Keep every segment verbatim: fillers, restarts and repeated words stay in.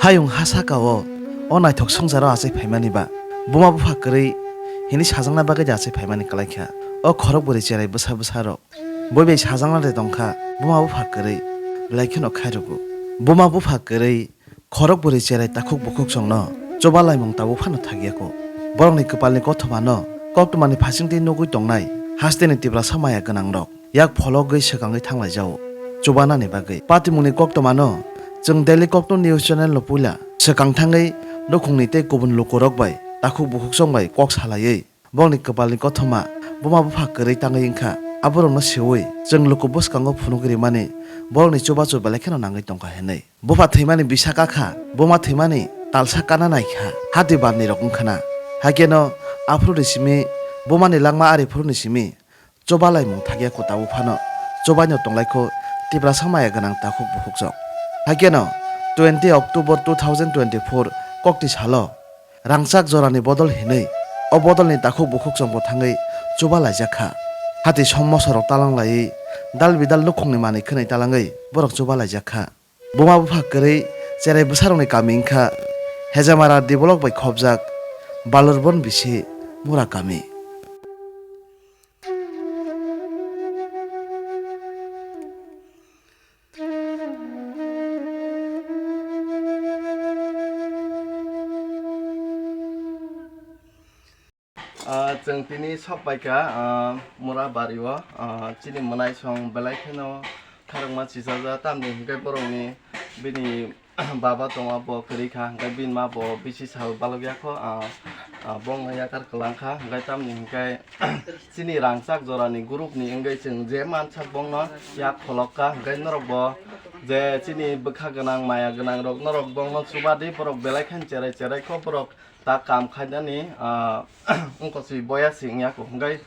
Hayung ha saka o, o naithok swngcharo achai phaimani ba? Buma bupha kwrwi hini sajakna bagwi de achai phaimani kwlai kha. O khorok bwrwi cherai bwsa bwsa rok boi bai sajakna de tongkha, buma bupha kwrwi belai kheno khairokgo. Buma bupha kwrwi khorok bwrwi cherai takhuk bukhuk songno chuba laimung tabuk phano thakya kho. Borokni kwpalni kothomano koktwmani phasingtwi nugwi tongnai hasteni Tiprasa maya gwnangrok yak phologwi swkangwi thanglaijao chubanani bagwi. Patimungni koktwmano chwng Daily Kokno News Channel no puila swkang thangwi nukhungni tei kubun lukurok bai takhuk bukhuk song bai kok salaiwi bongni kwpalni kothoma buma bupha kwrwi tangwi wngkha. Aborokno siwi chwng luku bwskango phunugwi rimani borokni chubachu belai kheno nangwi tongkha hinwi. Bupha thwimani bisa kakha, buma thwimani talsa kana naikha, hati barni rok wngkhana. Haikeno aphuru ni simi, bumani langma ari phuru ni simi, chuba laimung thakya kho tabuk phano, chubaino tonglaikho Tiprasa maya gwnang takhuk bukhuk jok. Haikeno twenty October two thousand twenty-four kokti salo rangchak jorani bodol hinwi o bodolni takhuk bukhuk jokbo thangwi chuba laijakha. Hati som mosorok talang laiwi dal bidal nukhungni manwi khwnwi talangwi borok chuba laijakha. Buma bupha kwrwi cherai bwsarokni kami wngkha Hejamara D Block bai khopjak Balurbon bisi Mura kami. Ah, chwng tini sok paikha, ah, Mura bario, ah, chini mwnaisong belai kheno kharokma chichaja, tamni hwnkhe borokni bini baba tongma bo kwrwi kha, hwnkhe bini ma bo bisi sal balokya kho, ah, ah, bongno yakar kwlang kha, hwnkhe tamni hwnkhe chini rangchak jorani group ni wngwi chwng je mansak bongno yak pholok kha, hwnkhe norok bo je chini bwkha gwnang maya gwnang rok norok bongno chuba di, borok belai kheno cherai cherai kho, borok ta kam khainani, ah, wngkha si boya si wngya kho, hwnkhe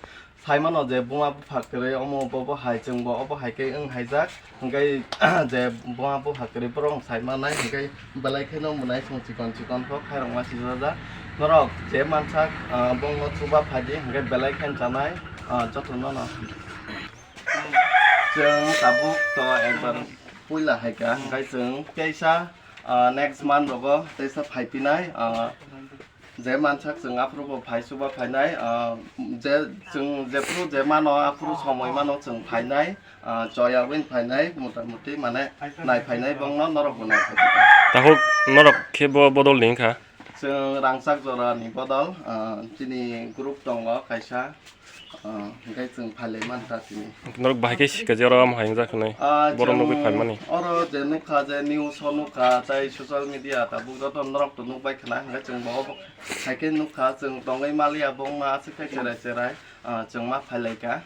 saimano je buma bupha kwrwi omo bo bo hai chwngbo obo hai khe wng haijak, hwnkhe je buma bupha kwrwi borok wng saimanai, hwnkhe belai kheno mwnaisong chikon chikon kho khairokma sijajak. Norok je mansak, ah, bongno chuba phaidi, hwnkhe belai kheno chanai, ah, jotono no. Chwng tabuk to ekbar puila haikha, hwnkhe chwng teisa, ah, next month rogo teisa phaipinai, ah, je mansak chwng aphuru bo phai chuba phainai, ah, je chwng jephuru je mano aphuru somoi mano chwng phainai, ah, choya win phainai, motamuti mane nai phainai bongno norok bo nai phaidi. Takhuk norok khe bo bodol ni wngkha? Chwng rangchak jora ni bodol, ah, chini group tongo kaisa, ah, hwnkhe chwng phailai manta tini. Norok bahai khe sikha je oro omo hai wngjak hwnwi. Ah, borok nugwi chwng phaimani. Oro je nukha je news o nukha tei social media tabuk joto norok to nukbai khna, hwnkhe chwng bo obo hai khe nukha, chwng tongwi maliya bongma aswk khe cherai cherai, ah, chwng ma phailaikha.